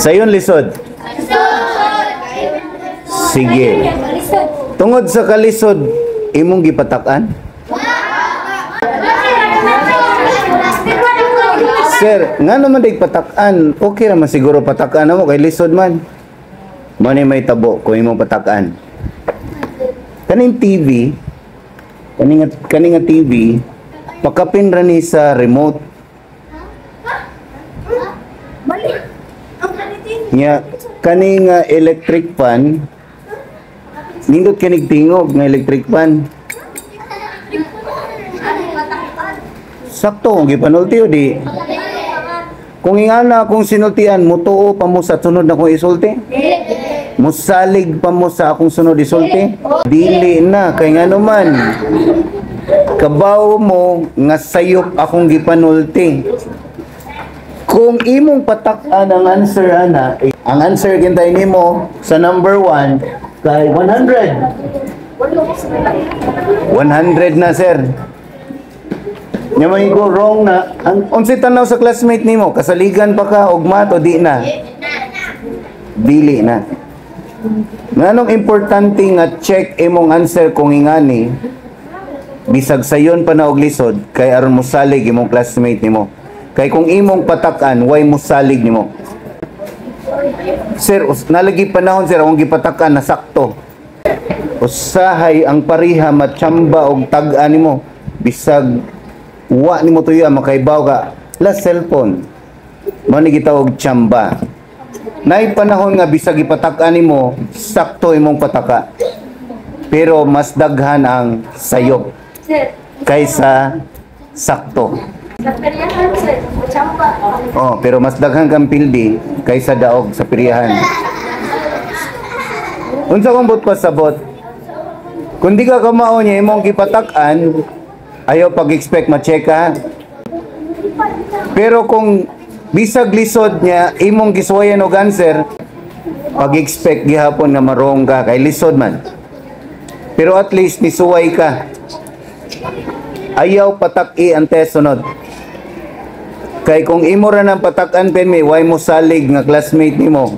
Sayon, lisod. Sige. Tungod sa kalisod, imong gipatakan? Sir, nga naman day patakan, okay ra man siguro patakan mo kay lisod man. Mao ni may tabo kung imong patakan. Kaning TV, kani nga TV, pakapin ra ni sa remote. Mali. Ang kanitin. Nya kani nga electric fan, nindot kanig tingog nga electric fan. Sakto kung gipanulti o di. Kung ingana akong sinultian, mutuo pa mo sa sunod na kong isulti? Musalig pa mo sa akong sunod isulti? Dili na, kay ngano man. Kabaw mo nga sayop akong gipanulti. Kung imong patak-an ang answer ana, ang answer gintay nimo sa number 1 kay 100. 100 na, sir. Nya may go wrong na. Ang unsay tanaw sa classmate nimo, kasaligan pa ka og math o di na? Dili na. Nganong importante nga check imong answer kung ingani bisag sayon pa na og lisod, kay aron mosalig imong classmate nimo. Kay kung imong patakan, way mosalig nimo. Sir, nalagi panahon, sir, akong gipatakan na sakto. Usahay ang pariha matsyamba og tag-a nimo bisag wa nimo tuyo makaibaw ka la cellphone. Mao ni gitawag tsamba. Nay panahon nga bisag ipatak-an nimo, sakto imong pataka. Pero mas daghan ang sayop Sir, kaysa sakto. Sa peryahan, sir, machamba. Oh, pero mas daghan kang pildi kaysa daog sa peryahan. Unsa kong buot pasabot? Kung di ka kamao niya imong gipatak-an, ayaw pag-expect ma-check ka. Pero kung bisag lisod niya imong gisuwayan og answer, pag-expect gihapon nga marong ka kay lisod man. Pero at least nisuway ka. Ayaw patak-i ang test sunod. Kay kung imo ra nang patak-an pen may way mo salig nga classmate nimo.